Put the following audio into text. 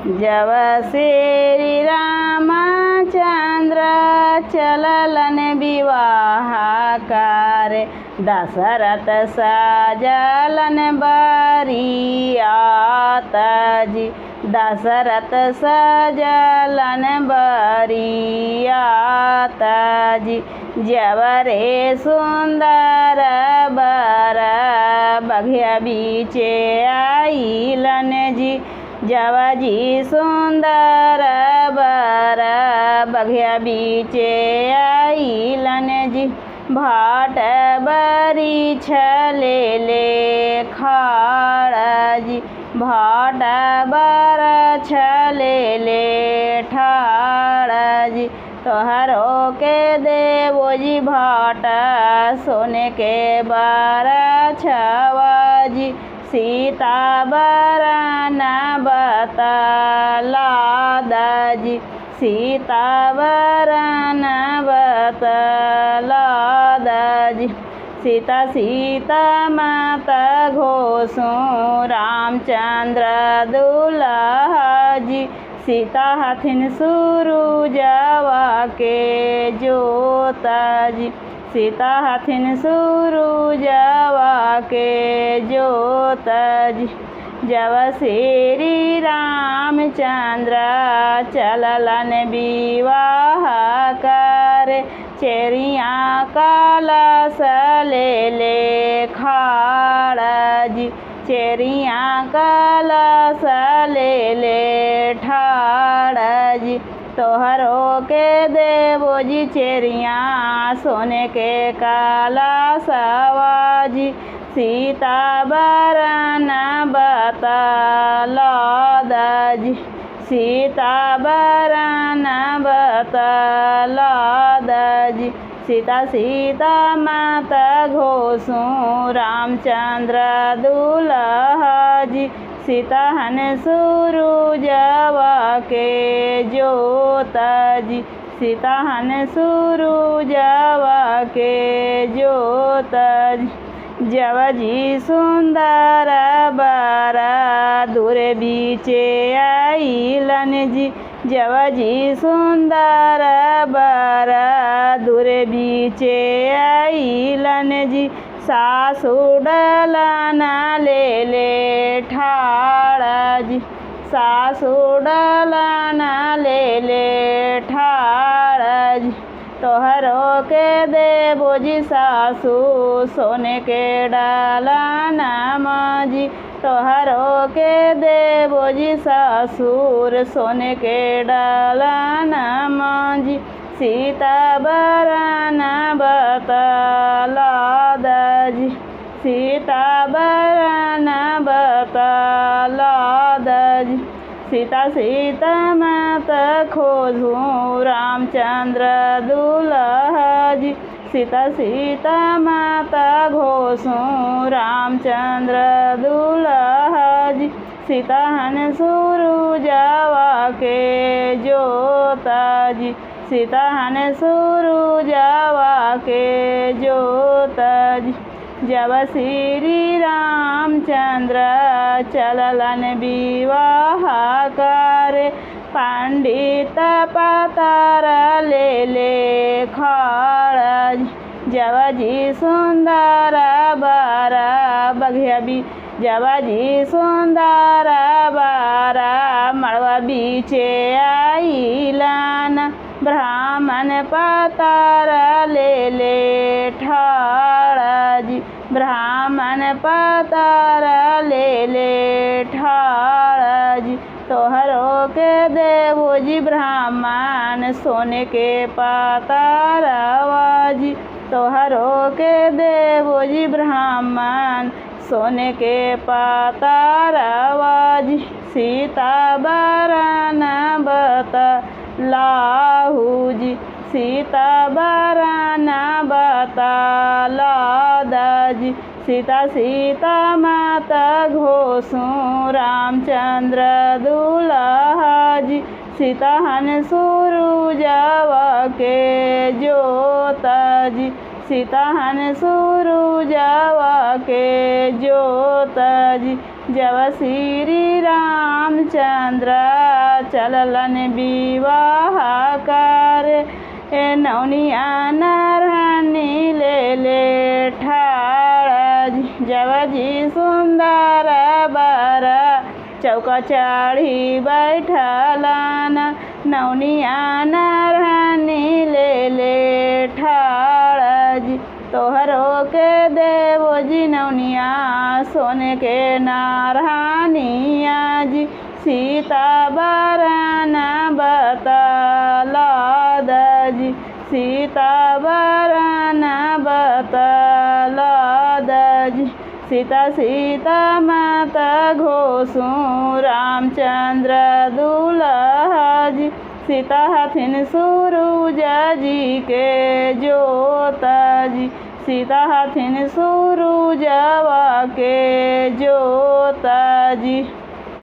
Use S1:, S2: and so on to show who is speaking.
S1: जब श्री रामचंद्र चललन विवाह कर, दशरथ सजलन बरियात जी, दशरथ सजलन बरियात जी। जब रे सुंदर बर बघिया बीचे आइलन जी, जब जी सुंदर बर बघिया बीचे आइलन जी। भाट बरी छले ले खाड़ जी, भाट बर छले ले ठाड़ जी। तोहरो के देवो जी भाट सोने के बर छवा जी, सीता बरन बतला जी, सीता बरन बतला जी। सीता सीता माता घोषो रामचंद्र दुल्हा जी, सीता हथिन सुरुजवा के जोता जी, सीता हथिन सुरुजवा के जोता जी। जब श्री रामचंद्र चललन विवाह कर, चेरिया कलश ले ले खाड़ जी, चेरिया कलश ले ले ठाड़ जी। तोहरो के देवो जी चेरिया सोने के कलशवा जी, सीता बरन बतला जी, सीता बरन बतला जी। सीता सीता माता घोषो रामचंद्र दुल्हा जी, सीता हन सुरुजवा के जोता जी, सीता हन सुरुजवा के जोता जी। जब जी सुंदर बर दूर बीचे आइलन जी, जब जी सुंदर बर दूर बीचे आइलन जी। सासु डलन ले ले ठाड़ जी, सासु डलन ले ले ठाड़ जी। तोहरो के देवो जी सासु सोने के डलन जी, तोहरो के देवो जी ससुर सोने के डलन जी। सीता बरन बतला जी, सीता बरन बतला जी। सीता सीता माता खोजू रामचंद्र दुल्हा जी, सीता सीता माता घोषू रामचंद्र दुल्हा जी। सीता हन सुरुजवा के जोता जी, सीता हन सुरुजवा के जोता जी। जब श्री रामचंद्र चललन विवाह कर, पंडित पतर ले ले खाड़ जी। जब जी सुंदर बर बघिया बी, जब जी सुंदर बर मड़वा बीचे आइलन, ब्राह्मण पतर ले ले ठाड़ जी, ब्राह्मण पतर ले ले ठाड़ जी। तोहरो के देवो जी ब्राह्मण सोने के पतरवा जी, तोहरो के देवो जी ब्राह्मण सोने के पतरवा जी। सीता बरन बतलाहू जी, सीता बरन बतला जी। सीता सीता माता घोषो रामचंद्र दुल्हा जी, सीता हन सुरुजवा के जोता जी, सीता हन सुरुजवा के जोता जी। जब श्री रामचंद्र चललन विवाह कर, ए नौनिया नारायणी ले ले ठाड़ जी। जब जी सुंदर बर चौका चढ़ी बैठलन, नौनिया नारायणी ले ले ठाड़ जी। तोहरो के देवो जी नौनिया सोने के नारायणिया जी। सीता बरना बतला जी, सीता बरना बतला जी। सीता सीता माता घोसू रामचंद्र दुल्हा जी। सीता हथिन सूरुज जी के जोता जी, सीता हथिन सूरुजवा के जोता जी।